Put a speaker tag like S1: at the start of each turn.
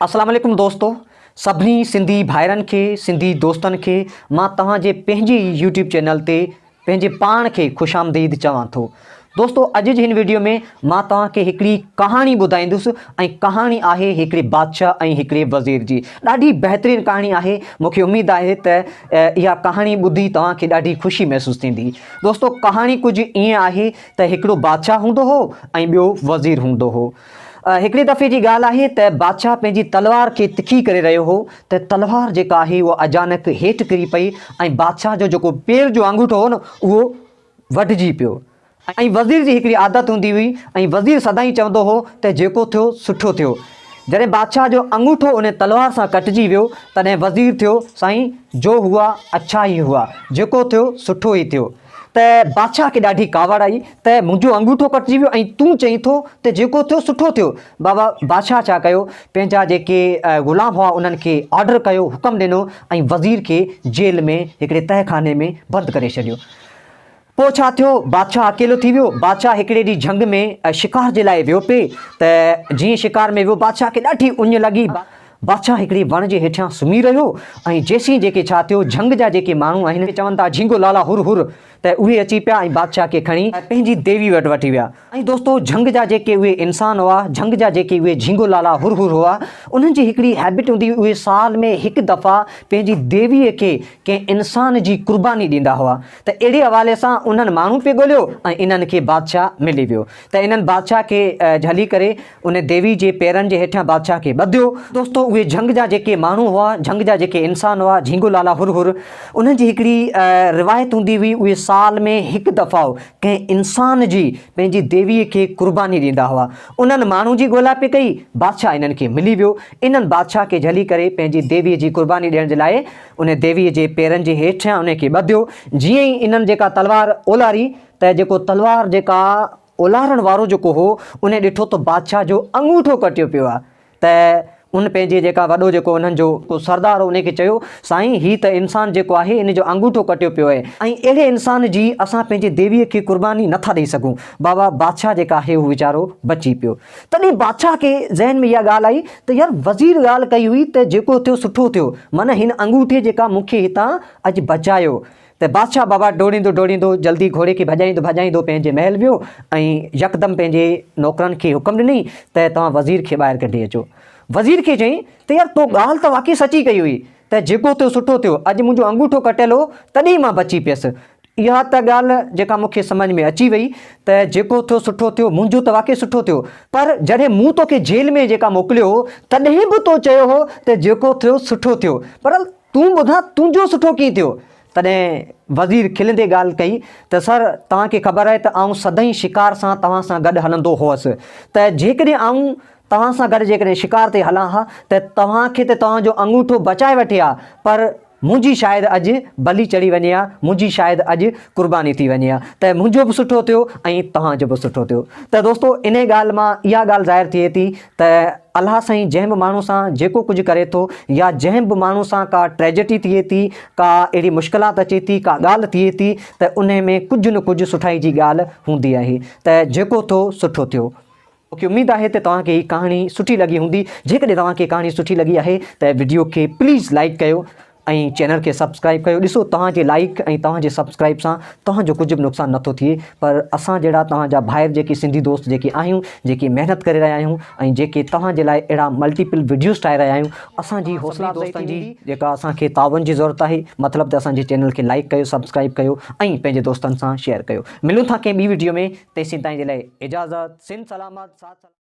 S1: اسلام عليڪم دوستو سڀني سنڌي ڀائرن کي سنڌي دوستن کي مان توهان جي پنهنجي ئي يوٽيوب چينل تي پنهنجي پاڻ کي خوش آمديد چوان ٿو دوستو اڄ جي هن ويڊيو ۾ مان توهان کي هڪڙي ڪهاڻي ٻڌائيندس ۽ ڪهاڻي آهي هڪڙي بادشاهه ۽ هڪڙي وزير جي ڏاڍي بهترين ڪهاڻي آهي مون کي اميد آهي ته اها ڪهاڻي ٻڌي توهان کي ڏاڍي خوشي محسوس ٿيندي دوستو ڪهاڻي ڪجهه ائين آهي ته هڪڙو بادشاهه هوندو هو ۽ ٻيو وزير هوندو هو هڪڙي دفعي جي ڳالهه آهي ته بادشاهه پنهنجي تلوار کي تکي ڪري رهيو هو ته تلوار جيڪا آهي اها اچانڪ هيٺ ڪري پئي ۽ بادشاهه جو جيڪو پير جو آڱوٺو هو نه اهو وڍجي پيو ۽ وزير جي هڪڙي عادت هوندي هئي ۽ وزير سدائين چوندو هو ته جيڪو ٿيو سٺو ٿيو. جڏهن بادشاهه جو آڱوٺو ان تلوار سان ڪٽجي ويو تڏهن وزير ٿيو سائين جو هئا اڇا ئي هئا جيڪو ٿيو سٺو ئي ٿيو. ته بادشاهه کي ڏاڍي ڪاوڙ آئي ته منهنجو انگوٺو ڪٽجي ويو ۽ تون چئين ٿو ته جيڪو ٿيو سٺو ٿيو. بابا بادشاهه ڇا ڪيو پنهنجا جيڪي غلام هئا انهن کي آرڊر ڪيو حڪم ڏنو ۽ وزير کي جيل ۾ هڪڙي تهه خاني ۾ بند ڪري ڇڏيو. پوء ڇا ٿيو بادشاهه اڪيلو ٿي ويو. بادشاهه هڪڙي ڏينهن جهنگ ۾ شڪار جي لاء ويو پئي ته جيئن شڪار ۾ ويو بادشاهه کي ڏاڍي اڃ لڳي. بادشاهه هڪڙي وڻ جي هيٺيان سمهي رهيو ۽ جيسين جيڪي ڇا ٿيو، جهنگ جا جيڪي ماڻهو آهن، چون ٿا جهينگو لالا هر هر ته اهي اچي پيا ۽ بادشاهه کي کڻي پنهنجي ديوي وٽ وٺي ويا. ۽ دوستو جهنگ جا جيڪي اهي انسان هئا، جهنگ جا جيڪي اهي جهينگو لالا هر هر هئا، انهن جي هڪڙي هيبٽ هوندي هئي، اهي سال ۾ هڪ دفعا پنهنجي ديويء کي ڪنهن انسان جي قرباني ڏيندا هئا ته اهڙي حوالي سان انهن ماڻهو پئي ڳوليو ۽ انهن کي بادشاهه ملي ويو ته انهن بادشاهه کي جهلي ڪري ان ديوي جي پيرن جي هيٺيان بادشاهه کي ٻڌيو. دوستو اهي جهنگ جا جيڪي ماڻهو هئا، جهنگ جا جيڪي انسان هئا، جهينگو لالا هر هر، انهن جي هڪڙي روايت هوندي هئي، اهي سال ۾ هڪ دفعو ڪنهن انسان جي پنهنجي ديويء کي قرباني ڏيندا هئا. انهن ماڻهو جي ڳولا پئي ڪئي، بادشاهه انهن کي ملي ويو. انهن بادشاهه کي جهلي ڪري پنهنجي ديويء جي قرباني ڏيڻ جي لاء ان ديويء جي پيرن جي هيٺيان انهي کي ٻڌيو. جيئن ئي انهن جيڪا تلوار اولاري ته جيڪو تلوار جيڪا اولارڻ وارو جيڪو هو، انهي ڏٺو ته بادشاهه جو اڱوٺو ڪٽيو پيو آهي ته ان پنهنجي جيڪا وڏو جيڪو انهن جو ڪو سردار هو انهي کي چيو، سائين هي ته انسان جيڪو آهي ان جو اڱوٺو ڪٽيو پيو آهي ۽ اهڙي انسان جي اسان پنهنجي ديويء کي قرباني نه ٿا ڏئي سگهون. بابا بادشاهه جيڪا آهي هو ويچارو بچي پيو. تڏهن بادشاهه کي ذهن ۾ اها ڳالهه آئي ته يار وزير ڳالهه ڪئي هئي ته جيڪو ٿيو سٺو ٿيو، معنيٰ هن اڱوٺي جيڪا مون کي هتان اڄ بچايو. ته بادشاهه بابا ڊوڙيندو ڊوڙيندو جلدي گهوڙي کي ڀڄائيندو ڀڄائيندو پنهنجي محل ويو ۽ يڪدم پنهنجي نوڪرن کي حڪم ڏنائين ته توهان وزير کي ٻاهر ڪڍي اچو. وزير کي چيائين ته يار تو ڳالهه ته واقعي سچي ڪئي هئي ته جيڪو ٿيو سٺو ٿيو، اڄ منهنجو انگوٺو ڪٽيل هو تڏهن مان بچي پيس. اها ته ڳالهه جيڪا مون کي سمجهه ۾ اچي وئي ته جيڪو ٿيو سٺو ٿيو، منهنجو ته واقعي سٺو ٿيو، پر جڏهن مون توکي جيل ۾ جيڪا موڪليو هو تڏهن به تو چيو هو ته جيڪو ٿيو سٺو ٿيو، پر تون ٻڌاء تنهنجو سٺو ڪيئن ٿيو؟ تڏهن وزير کلندي ڳالهه ڪئي ته سر توهان کي خبر آهي ته آئون سدائين شڪار سان توهان سان گڏ هلندو هوس ته جيڪڏهن آئون توهان سان گڏ جيڪڏهن شڪار تي هلان ها ته توهان کي ته توهان جو اڱوٺو بچائي وٺي ها پر منهنجي شايد اڄ بلي چڙهي وڃي ها، منهنجي شايد اڄ قرباني ٿي وڃي ها ته منهنجو به سٺو ٿيو ۽ توهان جو به سٺو ٿيو ته دوستو انهي ڳالهه مان اها ڳالهه ظاهر ٿئي ٿي ته الله سائين جنهن به ماڻهو سان جيڪو ڪجهه ڪري ٿو يا جنهن به ماڻهو سان ڪا ٽريجڊي ٿئي ٿي، ڪا اهڙي مشڪلات اچي ٿي، ڪا ڳالهه ٿئي ٿي ته انهي ۾ ڪجهه نه ڪجهه سٺائي جي ڳالهه هوندي آهي ته جيڪو ٿيو سٺو ٿيو. مونکي اميد آهي ته توهان کي هي ڪهاڻي سٺي لڳي هوندي جيڪڏهن توهان کي ڪهاڻي سٺي لڳي آهي ته وڊيو کي پليز لائيڪ ڪيو ۽ چينل کي سبسڪرائب ڪيو ڏسو توهان جي لائيڪ ۽ توهان جي سبسڪرائب سان توهان جو ڪجهه به نقصان نٿو ٿئي پر اسان جهڙا توهان جا ڀائر جيڪي سنڌي دوست جيڪي آهيون جيڪي محنت ڪري رهيا آهيون ۽ جيڪي توهان جي لاء اهڙا ملٽيپل وڊيوز ٺاهي رهيا آهيون اسان جي حوصلا دوستن جي جيڪا اسان کي تعاون جي ضرورت آهي مطلب ته اسان جي چينل کي لائيڪ ڪيو سبسڪرائب ڪيو ۽ پنهنجي دوستن سان شيئر ڪيو ملون ٿا ڪنهن ٻي وڊيو ۾ تيسين تائين جي لاء اجازت سنڌ سلامت ساٿ سلامت.